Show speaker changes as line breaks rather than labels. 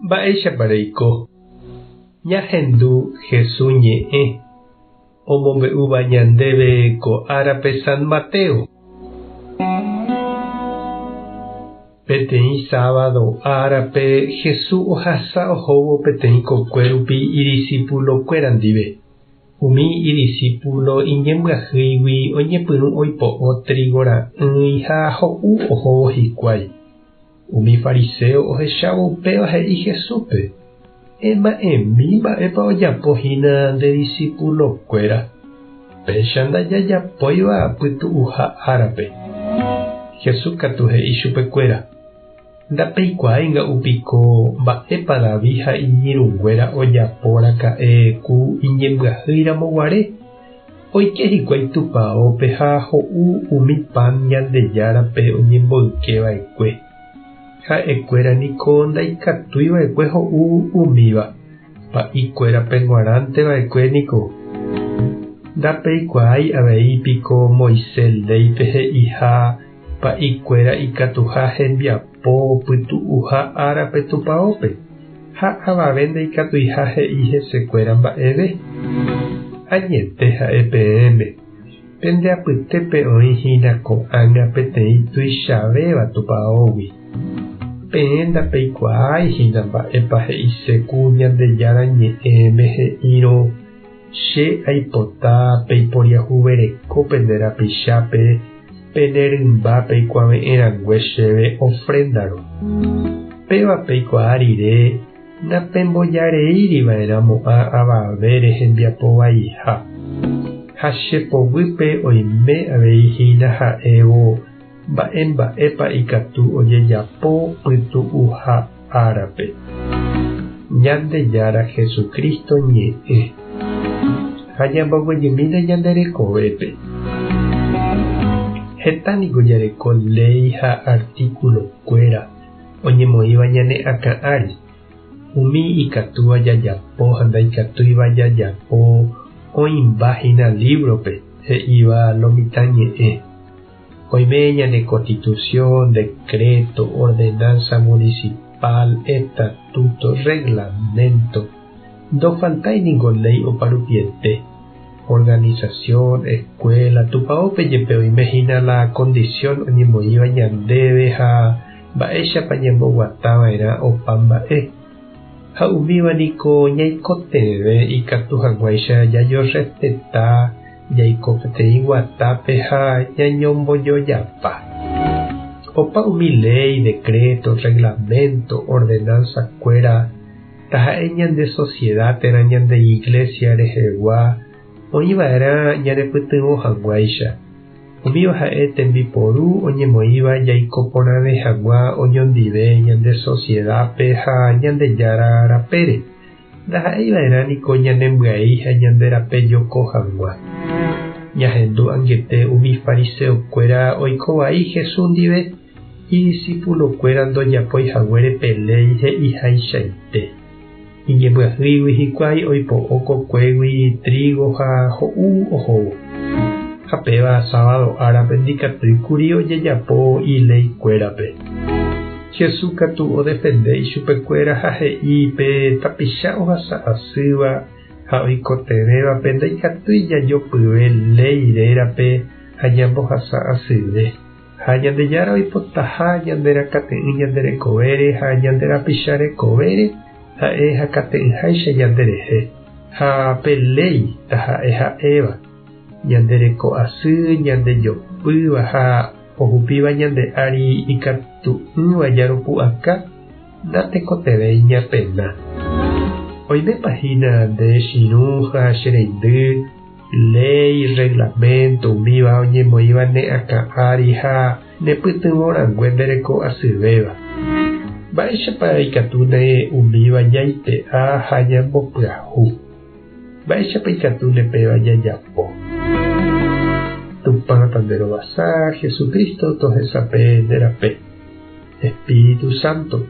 Mba'éichapa reiko? Ñahendu Hesu ñe'ẽ omombe'úva ñandéve ko árape San Mateo. Peteĩ sábado árape Hesu ohasa ohóvo peteĩ kokue rupi idisipulokuéra ndive. Umi idisípulo iñembyahýigui oñepyrũ oipo'o trígo ra'ỹi ha ho'u ohóvo hikuái. Umi fariséo ohechávo upéva he'i Jesúspe, Ema'ẽmi mba'épa ojapo hína nde disipulokuéra, péicha ndajajapóiva pytu'uha árape. Jesús katu he'i chupekuéra, Ndapeikuaái nga'u piko mba'épa David ha iñirũnguéra ojapo raka'e ku iñembyahýi ramo guare? Oike hikuái tupaópe ha ho'u umi pan Ñandejárape oñemboyke va'ekue. Ha'ekuéra niko ndaikatúi va'ekue ho'u umíva, pa'i kuérape g̃uarãnte va'ekue niko. Ndapeikuaái avei piko Moisés léipe he'iha Pa'ikuéra ikatuha hembiapo pytu'uha árape tupaópe, ha avave ndaikatuiha he'i hesekuéra mba'eve. Añete ha'e peẽme, pende apytépe oĩ hína ko'ág̃a peteĩ tuichavéva tupaógui. Peẽ ndapeikuaái hína mba'épa he'ise ku Ñandejára Ñe'ẽme he'írõ, Che aipota peiporiahuvereko pende rapichápe pene rymba peikuave'ẽ rangue chéve ofréndarõ. Péva peikuaa rire napembojareíri va'erã mo'ã avavére hembiapo vaiha. Ha che poguýpe oime avei hína ha'évo mba'e mba'épa ikatu ojejapo pytu'uha árape. Ñandejára Jesucristo ñe'ẽ. Ha ñamboguejymína ñande rekovépe. Heta niko jareko léi ha artículo-kuéra oñemoĩva ñane akã ári, umi ikatúva jajapo ha ndaikatúiva jajapo oĩmba hína lívrope he'íva lo mitã ñe'ẽ. Oime ñane Constitución, decreto, ordenanza municipal, estatuto, reglamento, ndofaltái ningo léi oparupiete, organización, escuela, tupaópe jepe oime hína la condición oñemoĩva ñandéve ha mba'éichapa ñamboguata va'erã opa mba'e. Ha umíva niko ñaikotevẽ ikatu hag̃uáicha jajorrespeta Jaiko peteĩ guatápe ha ñañombojojapa. Opa umi léi, decreto, reglamento, ordenanza-kuéra, taha'e ñande sociedad térã ñande iglesia rehegua, oĩva'erã ñanepytyvõ hag̃uáicha. Umíva ha'e tembiporu oñemoĩva jaiko porãve hag̃ua oñondive ñande sociedad-pe ha Ñandejára rapére. Ndaha'éi va'erã niko ñanembyai ha ñande rape joko hag̃ua. Ñahendu angete umi fariseokuéra oiko vai Jesús ndive idisipulokuéra ndojapói haguére pe léi he'ihaichaite. Iñembyahýigui hikuái oipo'o kokuégui trígo ha ho'u ohóvo. Ha péva sábado árape ndikatúi kuri ojejapo ileikuérape. Jesús katu odefende ichupekuéra ha he'i pe tapicha ohasa asýva ha oikotevẽvape ndaikatúi jajopyve léi rérape ha ñambohasa asyve. Ha Ñandejára oipotaha ñande rakate'ỹ ñande rekovére ha ñande rapicha rekovére, ha'e hakate'ỹháicha ñande rehe. Ha pe léi taha'e ha'éva, ñande reko asy, ñande jopýva ha Ohupíva ñande ári ikatu'ỹva jaropu'aka, natekotevẽi ñapena. Oimépa hína nde chirũ ha che reindy, léi, reglamento, umíva oñemoĩva ne akã ári ha ne pytyvõ rangue nde reko asyvéva. Mba'éichapa ikatúne umíva jaipe'a ha ñambopyahu? Mba'éichapa ikatúne péva jajapo? Tupã tanderovasa, Jesucristo tohesape nde rape. Espíritu Santo